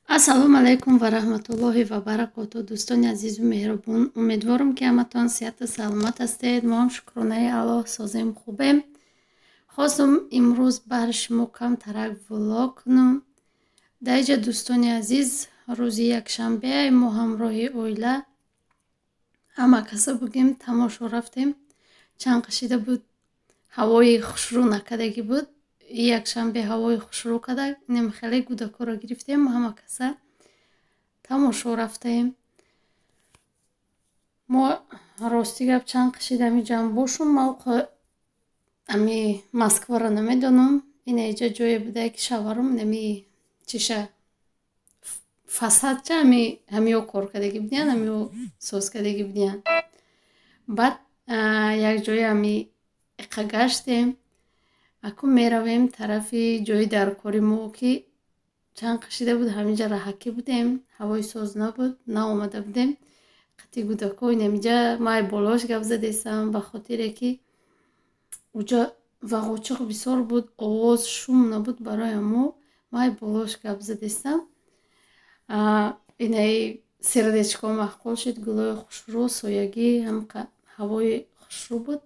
Ассалому алайкум ва раҳматуллоҳи ва баракоту. Дӯстони азизу меҳрубон, умедворам, ки ҳаматон сиҳату саломат ҳастед. Мо ҳам шукронаи Аллоҳ созем, хубем. Хостум имрӯз бар шумо камтарак влог кунам. Дар инҷа, дӯстони азиз, рӯзи якшанбе мо ҳамроҳи оила ҳама каса бугем, тамошо рафтем. Чанд қашида буд, ҳавои хушрӯ накардагӣ буд. Якшанбе ҳавои хушрӯ карда, инам хеле гудакҳоро гирифтем, ҳама каса тамошо рафтаем. Мо рости гап чанд қишида ҳамиҷам бошум, ма ами Москваро намедонам. Ина иҷа ҷое буда, ки шаварум нами чиша фасадча ами ҳамиё кор кардагӣ будиян, ҳамиё соз кардагӣ будиян. Баъд як ҷое ами иқа гаштем. Акун меравем тарафи ҷои даркори мо, ки чанд қишида буд ҳаминҷа раҳакӣ будем, ҳавои соз набуд, наомада будем. Қати гудако инамиҷа май болош гап задесам, ба хотире ки уҷа вағочиқ бисёр буд, овоз шум набуд, барои мо май болош гап задестам. Инаи сердечко маъқул шуд, гулои хушрӯ, соягӣ, ҳамқа ҳавои хушрӯ буд.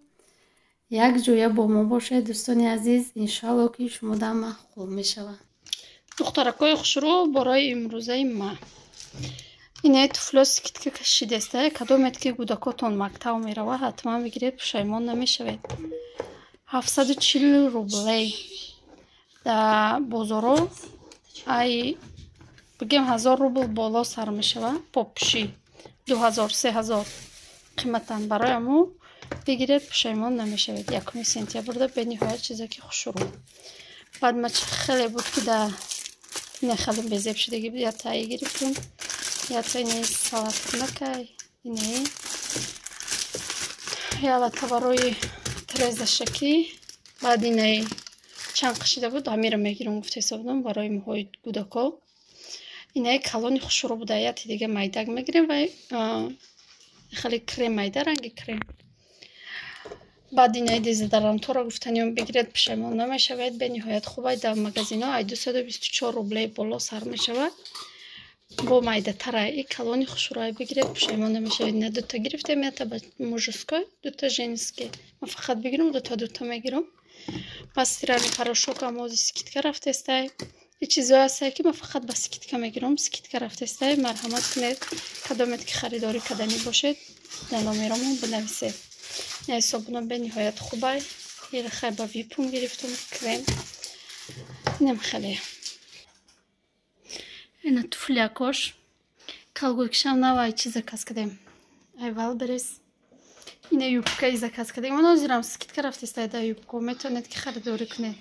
Як ҷоя бо мо бошед, дӯстони азиз, иншалло, ки шумода маъқул мешавад. Духтаракҳои хушрӯ, бораи имрӯзаи ма инаи туфлё скидка кашидаста. Кадомед ки гудакотон мактаб мерава, ҳатман бигиред, пушаймон намешавед. 740 рублей дар бозоро ай бигем 1000 рубл боло сар мешава, попушӣ 2000, 3000 қиматан. Барои амо бигиред, пушаймон намешавед. 1 сентябрда бениҳоят чизе ки хушрӯ. Баъд ма хеле буд, ки да ина хеле безеб шудагӣ буд, ятаи гирифтум, ята инаи салаткунакай, инаи ялата барои трезашакӣ. Баъд инаи чанд қишида буд, ҳамира мегирам гуфта ҳисобдам барои моҳои гудако. Инаи калони хушрӯ буда, яти дига майдак мегирем ва хеле крем майда, ранги крем. Баъд инаи дезодорантҳоро гуфтаниём бигиред, пушаймон намешавед, бениҳоят хубай. Дар магазинҳо ай 224 рублей боло сар мешавад, бо майдатарай. И калони хушрӯай, бигиред, пушаймон намешавед. Ина дута гирифтем, ята ба мужской, дута женский. Ман фақат бигирам, дута дута мегирам. Пас стиральный порошок ам ози скидка рафтестай. И чизое ҳастае, ки ман фақат ба скидка мегирам, скидка рафтестай. Марҳамат кунед, кадомед ки харидорӣ карданӣ бошед, дар номеромон бинависед. Ин собуно бениҳоят хубай. Ира ба випум гирифтум, крем. Инам хеле. Ина туфлякош. Колготкишам навай чи заказ кардем. Ай Валберес. Ина юбкаи заказ кардем. Ман ҳозирам скидка рафтестай дар юбко. Метавонед ки харидорӣ кунед.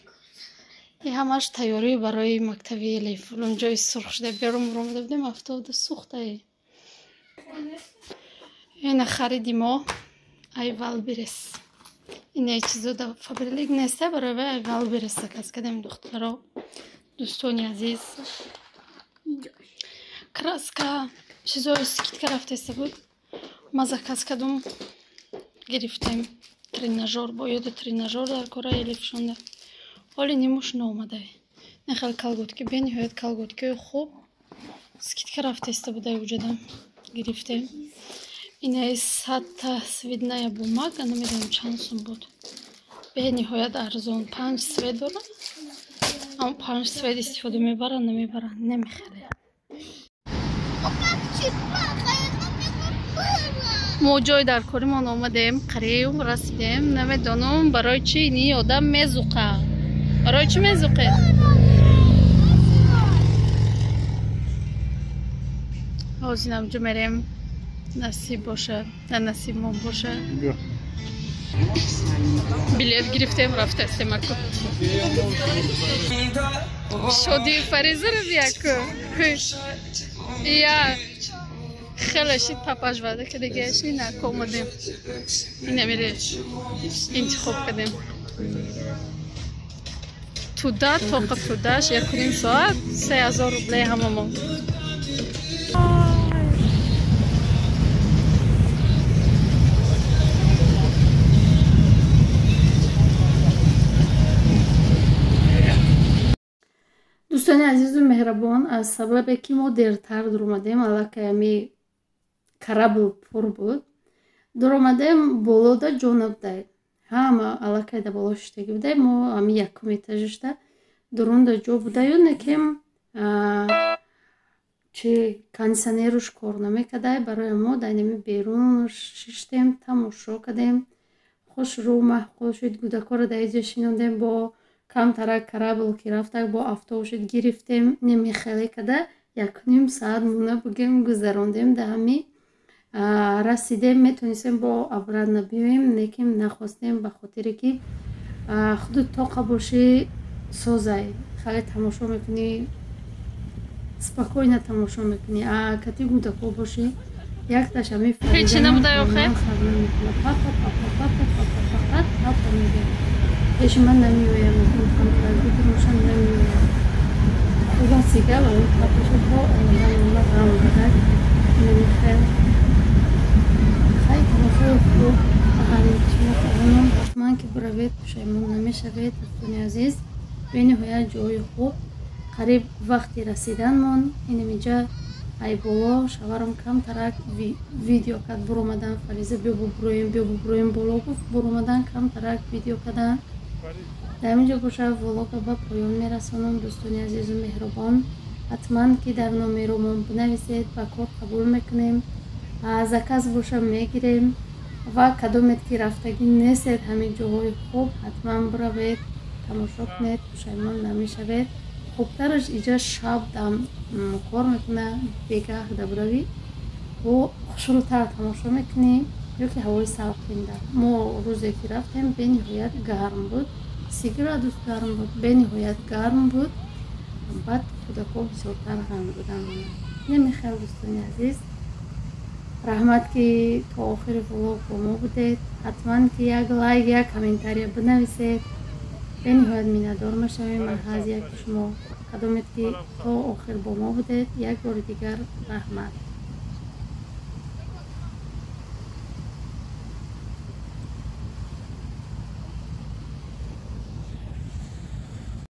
И ҳамаш тайёрӣ барои мактаби Элиф. Ҷои сурх шуда берун омада будем, афтода сӯхтае. Ина хариди мо ай Валберес. Ина чизо да Фаберлик неста, барои вай ай Валберес заказ кардем, духтаро, дӯстони азиз. Краска, чизои скидка рафтеста буд. Ма заказ кардум, гирифтем. Тренажер, бо ёда тренажер дар кора Элифшонда. Ҳоли нимуш наомадай. Ин хел колготки, бениҳоят колготкиҳои хуб скидка рафтеста будай, уҷада гирифтем. Инаи 100-та цветная бумага, намедонам чанд сум буд. Бениҳоят арзон, панҷ цвет дорад. Аммо панҷ цвет истифода мебаранд, намебаранд, намехарем. Мо ҷои дар коримон омадем, қариб расидем. Намедонам барои чи ини одам мезуқа. Барои чӣ мезуқед? Ҳозир инамҷо мерем. Насиб боша, дар насибмон боша. Билет гирифтем, рафтастем аку. Шодии Фаризаро бияку. Я хеле шид папаш ваъда кардагиаш, инаку омадем. Инамире интихоб кардем. Туда тоқа тудаш 1,5 соат 3000 рублей ҳамамон. Дӯстони Азизу меҳрабон, аз сабабе ки мо дертар дуромадем, аллакай ами корабль пур буд. Дуромадем, болода ҷо набудай, ҳама аллакай да боло шиштагӣ будай. Мо ами якум этажишда дурунда ҷо будаю, некем чи кондиционеруш кор намекардай. Барои мо дар инами берун шиштем, тамошо кардем, хушрӯ маъқул шуд. Кӯдакҳоро дар иҷо шинондем, бо камтарак корабль ки рафтак, бо автобусшуд гирифтем. Немихеле када 1,5 саат мона бугем гузарондем. Дар ҳами расидем, метонистем бо обратно биёем, лекин нахостем, ба хотире ки худу тоқа бошӣ созай, хеле тамошо мекунӣ, спокойно тамошо мекунӣ. А кати кӯдакҳо бошӣ, якташ ами Ҳечи набудай охе? Папа, папа, папа, папа, фақат папа мегӯяд. Пеши ман намеоям, камтарбидимошам намеоям. Хулосига папаша бо омадан омад, ғам додак намехел. Хай, тамошои хуб ба ҳар шумо хоҳонам. Ҳатман ки биравед, пушаймон намешавед, дӯстони азиз. Бениҳоят ҷои хуб. Қариб вақти расиданмон инамиҷа ай боло шаварам камтарак видео кард. Буромадан, Фариза, биё бубуроем, биё бубуроем боло, гуфт. Буромадан, камтарак видео кардан. Дар ҳамин ҷо боша влога ба поён мерасонам, дӯстони азизу меҳрубон. Ҳатман ки дар номеромон бинависед, ба кор қабул мекунем, заказ боша мегирем. Ва кадомед ки рафтагӣ нестед ҳамин ҷоҳои хуб, ҳатман биравед, тамошо кунед, пушаймон намешавед. Хубтараш иҷа шаб дам кор мекуна, бегаҳ да биравӣ, бо хушрӯтар тамошо мекунӣ, ё ки ҳавои салқинда. Мо рӯзе ки рафтем, бениҳоят гарм буд, 30 градус гарм буд, бениҳоят гарм буд. Баъд кӯдакҳо бисёртар ғам буданд. Немихел, дӯстони азиз, раҳмат, ки то охири влог бо мо будед. Ҳатман ки як лайк, як комментария бинависед, бениҳоят миннатдор мешавем аз яки шумо. Кадомед ки то охир бо мо будед, як бори дигар раҳмат.